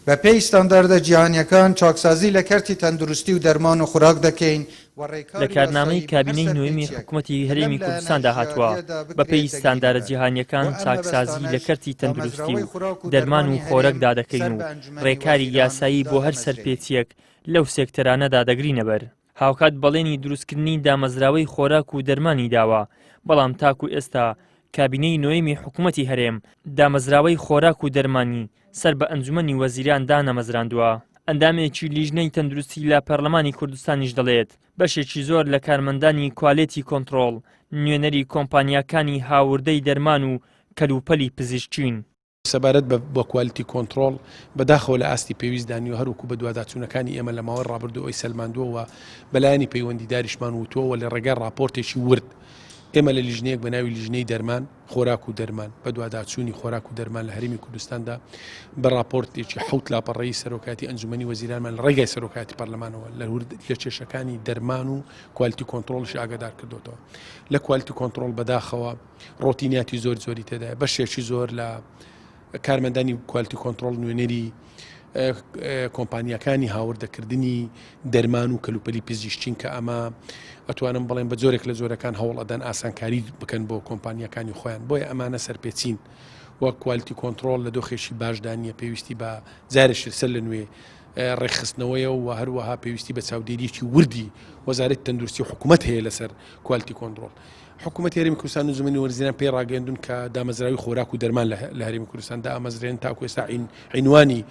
بەپێی ستانداردە جیهانییەکان چاکسازی لە کەرتی تەندروستی و دەرمان و خۆراک دەکەین و لە ڕێکاری کارنامەی یاسایی بۆ هەر کابینەی نۆیەمی سەرپێچییەک حکومەتی کە لەم هەرێمی لایەنە کوردستاندا هاتووە، هۆشیارییەدا بەپێی بکرێت ستاندارە دەگرینەبەر جیهانییەکان بۆ ئەم چاکسازی لە مەبەستانەش کەرتی تەندروستی دامەزراوەی و خۆراک و دەرمان و دەرمانی هەرێم خۆرەکدا دەکەین سەر و بە ئەنجومەنی ڕێکاری وەزیران یاسایی بۆ هەر دادەمەزرێنین. سەرپێچییەک لەو سێکتەرانەدا دەگرینەبەر. هاوکات بەڵێنی دروستکردنی دامەزراوەی خۆراک و دەرمانی داوە، بەڵام تاکو ئێستا کابینەی نۆیەمی حکومەتی هەرێم دامەزراوەی خۆراک و دەرمانی سەر بە ئەنجومەنی وەزیران دانەمەزراندووە. ئەندامێکی لیژنەی تەندروستی لە پەرلەمانی کوردستانیش دەڵێت، بەشێکی زۆر لە کارمەندانی کوالێتی کۆنتڕۆڵ نوێنەری کۆمپانیاکانی هاوردەی دەرمان و کەلوپەلی پزیشکین. سەبارەت بە بە quality control، بەداخەوە لە ئاستی پێویستدا نییە، هەروەکو بەدواداچوونەکانی ئێمە لە ماوەی ڕابردوو ئەوەی سەلماندووە و بە لایەنی پەیوەندیداریشمان وتووە و لە ڕێگای ڕاپۆرتێکی ورد ئێمە لە لیژنەیەک بە ناوی لیژنەی دەرمان، خۆراک و دەرمان، بەدواداچوونی خۆراک و دەرمان لە هەرێمی کوردستاندا بە ڕاپۆرتێکی حەوت لاپەڕەیی سەرۆکایەتی ئەنجومەنی وەزیرانمان لە ڕێگای سەرۆکایەتی پەرلەمانەوە لە ورد لە کێشەکانی دەرمان و quality control یش ئاگادار کردۆتەوە. لە quality control بەداخەوە ڕۆتینیاتی زۆر زۆری تێدایە بەشێکی زۆر لە کارمەندانی quality control نوێنەری کۆمپانیەکانی هاوردەکردنی دەرمان و کەلوپەلی پزیشکین کە ئەمە ئەتوانم بڵێن بە جۆرێک لە جۆرەکان هەوڵ ئەدەن ئاسانکاری بکەن بۆ کۆمپانیەکانی خۆیان بۆیە ئەمانە سەرپێچین وە quality control لە دۆخێکی باشدا نییە پێویستی بە جارێکی سەر لە نوێ ڕێکخستنەوەیە و هەروەها پێویستی بە چاودێریەکی وردی وەزارەتی تەندروستی و حکوومەت هەیە لەسەر quality control. حکوومەتی هەرێمی کوردستان و ئەنجومەنی وەزیران پێی ڕاگەیاندوون کە دامەزراوی خۆراک و دەرمان لە هەرێمی کوردستان دامەزرێن تاکو ئێستا عینوانی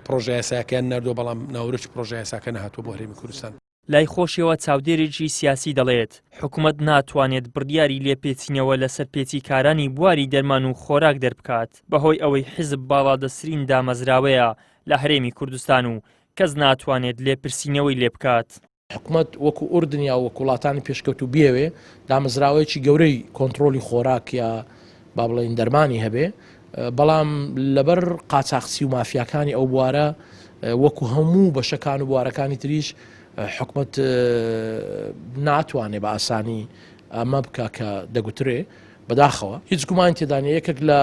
پرۆژە یاساکەیان ناردووە بەڵام ناوەرۆکی پرۆژە یاساکە نەهاتووە بۆ هەرێمی کوردستان. لای خۆشیەوە چاودێرێکی سیاسی دەڵێت، حکومەت ناتوانێت بڕیاری لێپێچینەوە لە سەرپێچیکارانی بواری دەرمان و خۆراک دەربکات بەهۆی ئەوەی حیزب باڵادەسترین دامەزراوەیە لە هەرێمی کوردستان و کەس ناتوانێت لێپرسینەوەی لێبکات. حکومەت وەکو ئوردن یا وەکو وڵاتانی پێشکەوتوو بیەوێ دامەزراوەیەکی گەورەی کۆنتڕۆڵی خۆراک یا با بڵێین دەرمانی هەبێ بەڵام لەبەر قاچاخچی و مافیاکانی ئەو بوارە وەکو هەموو بەشەکان و بوارەکانی تریش حکومەت ناتوانێ بە ئاسانی ئەمە بکە کە دەگوترێ بەداخەوە هیچ گومان تێدانە یەکێک لە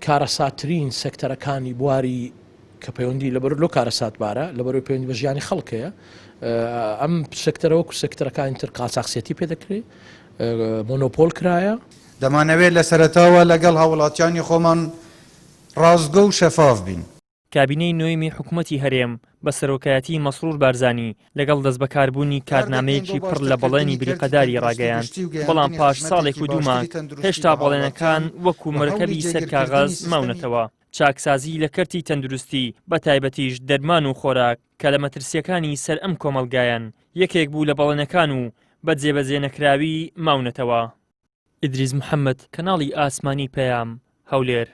کارەساترین سێکتەرەکانی بواری کە پەیوەندی لەبەر لۆ کارەساتبارە لەبەرەوەی پەیوەندی بە ژیانی خەڵک هەیە ئەم سێکتەرە وەکو سێکتەرەکانی تر قاچاخچێتی پێ دەکرێت مۆنۆپۆل کرایە. دەمانەوێت لە سەرەتاوە لەگەڵ هاوڵاتیانی خۆمان ڕاستگۆ و شەفاف بین. کابینەی نۆیەمی حکومەتی هەرێم بە سەرۆکایەتی مەسرور بارزانی لەگەڵ دەستبەکاربوونی کار دەکەین بۆ کارنامەیەکی پڕ لە باشترکردنی بەڵێنی کەرتی بریقەداری تەندروستی ڕاگەیاند، گشتی و بەڵام گەیاندنی پاش ساڵێک خزمەتێکی و دوو باشتری مانگ تەندروستی هێشتا بە بەڵێنەکان هاوڵاتیان وەکو و هەوڵی مەرکەبی سەر جێگیرکردنی کاغەز سیستەمی ماونەتەوە. چاکسازی لە کەرتی تەندروستی، بەتایبەتیش دەرمان و خۆراک کە لە مەترسییەکانی سەر ئەم کۆمەڵگایەن، یەکێک بوو لە بەڵێنەکان و بە جێبەجێنەکراوی ماونەتەوە. ئیدریس محەمەد، کەناڵی ئاسمانی پەیام، هەولێر.